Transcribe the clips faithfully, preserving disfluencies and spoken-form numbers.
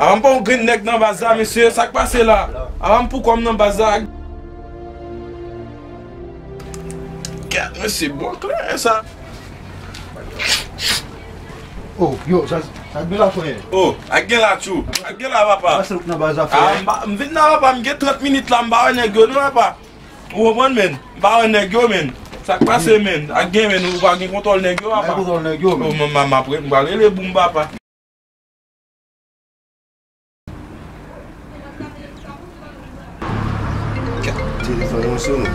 Apa m pa yon grenn nèg nan baz la, mesye, sa k pase la? Apa m pou kò m nan baz la? Gad, mesye, bò kleren sa. Oh, yo, sa, sa gen la, frè? Oh, ak gen la, tchou. Ak gen la, papa. Pase ou nan baz la, frè? Ah, m pa, m vin la, papa, m gen trant minit la, m pa wè nèg yo, non, papa. Ou konprann, men? M pa wè nèg yo, men. Sa k pase, men? Ak gen, men, ou pa gen kontwòl nèg yo, papa. Gen kontwòl nèg yo, men. Oh, m, m, m, m ap re-, m pral rele boum, papa. Telefòn nan sonnen.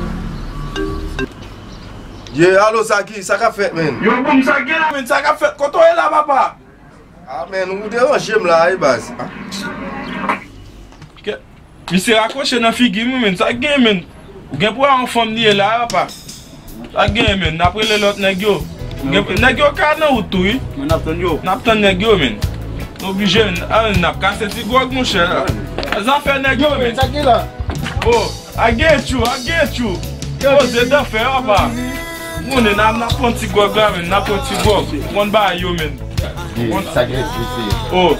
Ye, alo, sa ki, sa k ap fèt, men? Yo, boum, sa gen la, men, sa k ap fèt? Kote w ye la, papa? Ah, men, ou deranje m la, wi, baz. Ah. Kè, misye rakwoche nan figi m, wi, men, sa k gen, men? Ou gen pou wè yon fanm li ye la, papa. Sa k gen, men, n ap rele lòt nèg yo. Gen, nèg yo ka nan wout tou, wi. Men n ap tann yo. N ap tann nèg yo, men. Nou oblije, men. Ah, n ap kase ti gwòg, monchè. Zafè nèg yo, men. Sa k gen la? Oh, a gen tchou, a gen tchou. Poze dan fè, papa. Konnen n ap, n ap pran ti gwòg la, men. N ap pran ti gwòg. Konn bagay yo, men. Sa gen tchou, se. Oh,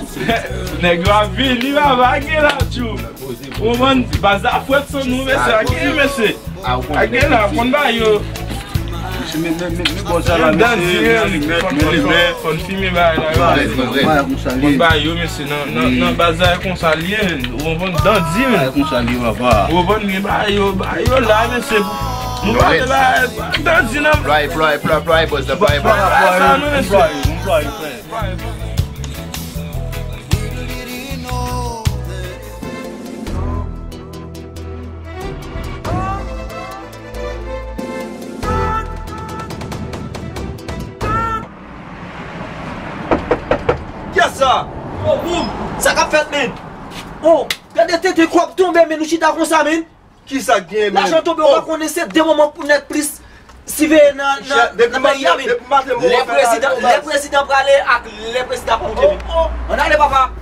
nèg yo ap vini, papa, a gen la, tchou. Ou konprann? Baz la frèt san nou, mesye. A gen, mesye. A gen la, konn ba yo. Men, men, men, men bòz la, mesye, men alimèt, men limè. Fòn fimen bagay la, yo. Konn ba yo, mesye, nan, nan, nan baz la, e konsa l ye, men. Ou konprann? Dandi, men. Konsa l ye, papa. Ou konprann? Men ba yo, ba yo la, mesye. Nou pa te ba dandi, non. Plwaye, plwaye, plwaye, plwaye, bòz la, plwaye, plwaye. Plwaye, plwaye, plwaye. Kiyès sa? Oh, boum! Sa k ap fèt, men? Oh, gade tenten kòb tonbe, men, nou chita konsa, men. Kisa k gen, men? Lajan tonbe, ou pa konnen se de moman pou nèt plis siveye nan, nan, nan peyi a, men. Lè prezidan, lè prezidan prale ak lè prezidan ap moute, men. Ann ale, papa.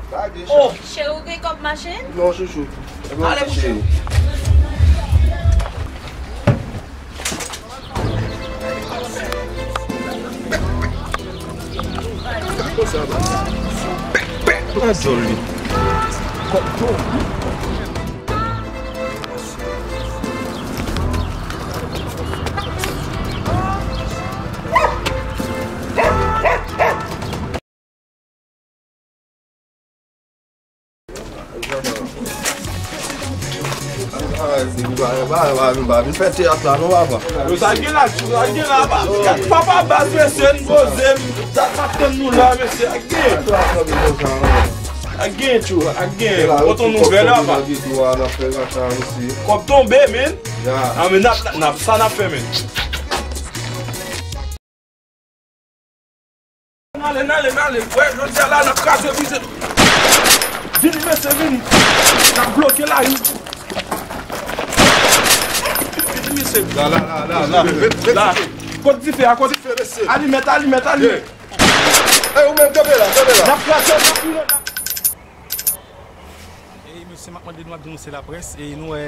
Oh. Cheri, ou gen kòb machin? Non, chouchou. Ale, monchè. Pran djòl li. Kòk tou. Yo, sa gen la, tchou, sa gen la, pa, papa baz, mesye, n poze, m, sa, sa tann nou la, mesye, ak gen. Ak gen, tchou, ak gen. Pote yon nouvèl la, pa. Kòb tonbe, men. A, men, n ap, n ap, sa n ap fè, men. N ale, n ale, n ale. Wè, jodi a la, n ap kraze brize. Vini, mesye, vini. N ap bloke lari. Vini, mesye. La, la, la, la, la. La. Kot dife a, kot dife, mesye. Alimèt, alimèt, alimèt. Ey, ou menm, kanpe la, kanpe la. N ap kraze, n ap vire, n ap Ey, mesye, m ap mande nou, ap denonse laprès, e nou wè,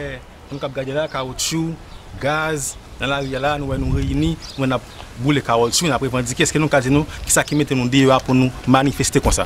moun k ap gade la, kawotchou, gaz, nan lari a la, nou wè nou reyini, nou wè n ap boule kawotchou, n ap revandike, èske nou ka di nou, kisa ki mete nou deyò a pou nou manifeste konsa?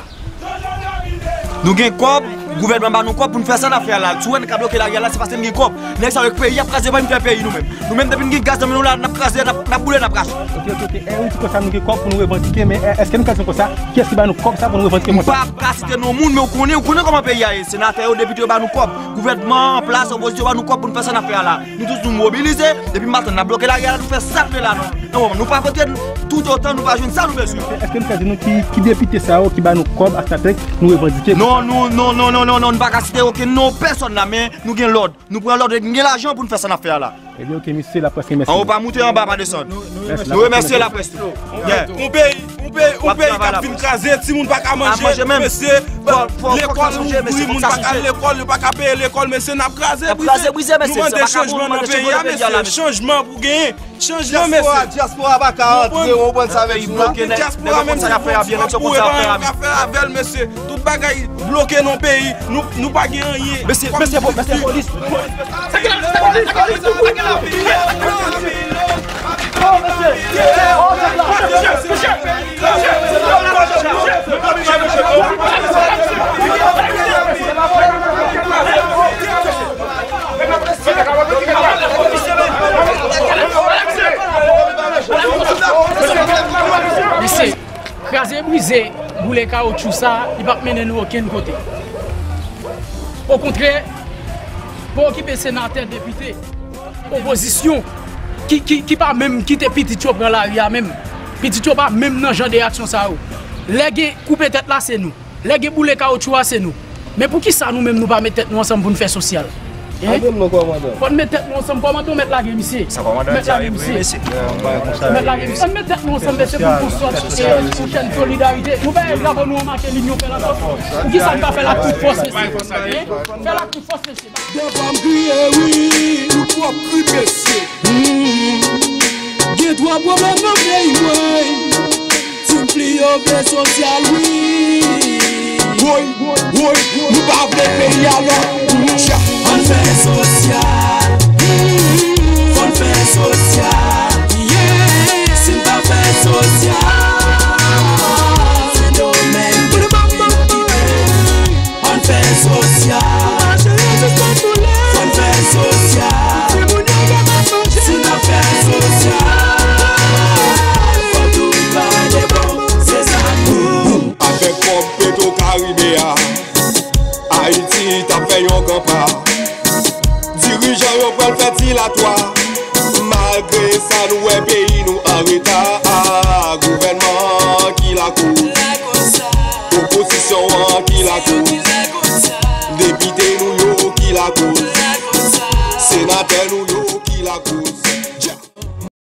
Nou gen kòb, gouvènman ba nou kòb pou n fè sa n ap fè a la. Si w wè n ka bloke lari a la, se paske n gen kòb. Nèg sa yo k peyi ap kraze, pa vin fè peyi nou menm. Nou menm, depi n gen gaz nan men nou la, n ap kraze, n ap, n ap boule, n ap rache. Ok, ok, ok. E, ou di konsa nou gen kòb pou nou revandike, men, e, èske nou ka di konsa, kiyès ki ba nou kòb sa pou nou revandike konsa? M p ap ka site non moun, men ou konnen, ou konnen kòman peyi a ye. Senatè yo, depite yo ba nou kòb. Gouvènman an plas, opozisyon ba nou kòb pou n fè sa n ap fè a la. Nou tout nou mobilize, depi maten n ap bloke lari a la, nou fè sa n vle la, non. Non, nou pa vote, toutotan nou pa jwenn sa nou bezwen. Èske nou ka di nou ki, ki depite sa yo ki ba nou kòb ak senatè nou revandike? Non, nou, non, non, nou pa ka site okenn non pèsòn la, men nou gen lòd. Nou pran lòd, nou gen lajan pou n fè sa n ap fè a la. Ebyen, ok, mesye, laprès remèsye nou. Anwo pa moute, anba pa desann. Nou remèsye laprès tou. Yeah. Yon peyi, yon peyi, yon peyi k ap fin kraze, timoun pa ka manje, mesye, lekòl ouvri, moun pa ka al lekòl, yo pa ka peye lekòl, mesye, n ap kraze brize. Nou mande chanjman nan peyi a, mesye, chanjman pou genyen. Chanjman, mesye. Dyaspora pa ka antre, ou konprann sa vle di la? Dyaspora menm se pou di pa pou e pa ka fè avè l, mesye. Tout bagay bloke nan peyi, nou, nou pa gen anyen. Mesye, mesye, mesye polis. Sa ki la, sa ki la, polis, polis, sa ki la. Oh, mesye. Oh, sa ki la. Mesye, mesye. Mesye, mesye. Ze boule kawotchou sa, li p ap mennen nou okenn kote. Okontrè, pa okipe senatè, depite, opozisyon, ki, ki, ki pa menm kite pitit yo pran lari a menm. Pitit yo pa menm nan jan de aksyon sa yo. Lè gen koupe tèt la, se nou. Lè gen boule kawotchou a, se nou. Men poukisa nou menm nou pa met tèt nou ansanm pou n fè sosyal? Hein? Fò n met tèt nou ansanm. Kòmandan, w mèt lage misye. Sa kòmandan di a, wi, mesye. Mèt lage misye. Ann met tèt nou ansanm, mesye, pou n konstwi yon chèn solidarite. Nou bay drapo nou an make linyon fè l ankò. Poukisa n pa fè l ak tout fòs, mesye? Hein? Fè l ak tout fòs, mesye. Devan m kriye wi, ou twò kri mesye. Hmm. Gen twò pwoblèm nan peyi mwen. Ti m pli yo vle sosyal wi. Woy, woy, nou pa vle peyi a lòt. Ann fè sosyal. Fò n fè sosyal. Yeah. Si n pa fè sosyal, se domèn prive. Ann fè sosyal. Fò n fè sosyal. Si n ap fè sosyal, fò tout gade bon, se sa nou. Avèk kòb Petro Karibe a, Ayiti t ap fè yon gran pa. Dirijan yo pral fè dilatwa. Malgre sa, nou wè peyi nou an reta. Gouvènman ki lakoz. Opozisyon an ki lakoz. Depite nou yo ki lakoz. Senatè nou yo ki lakoz.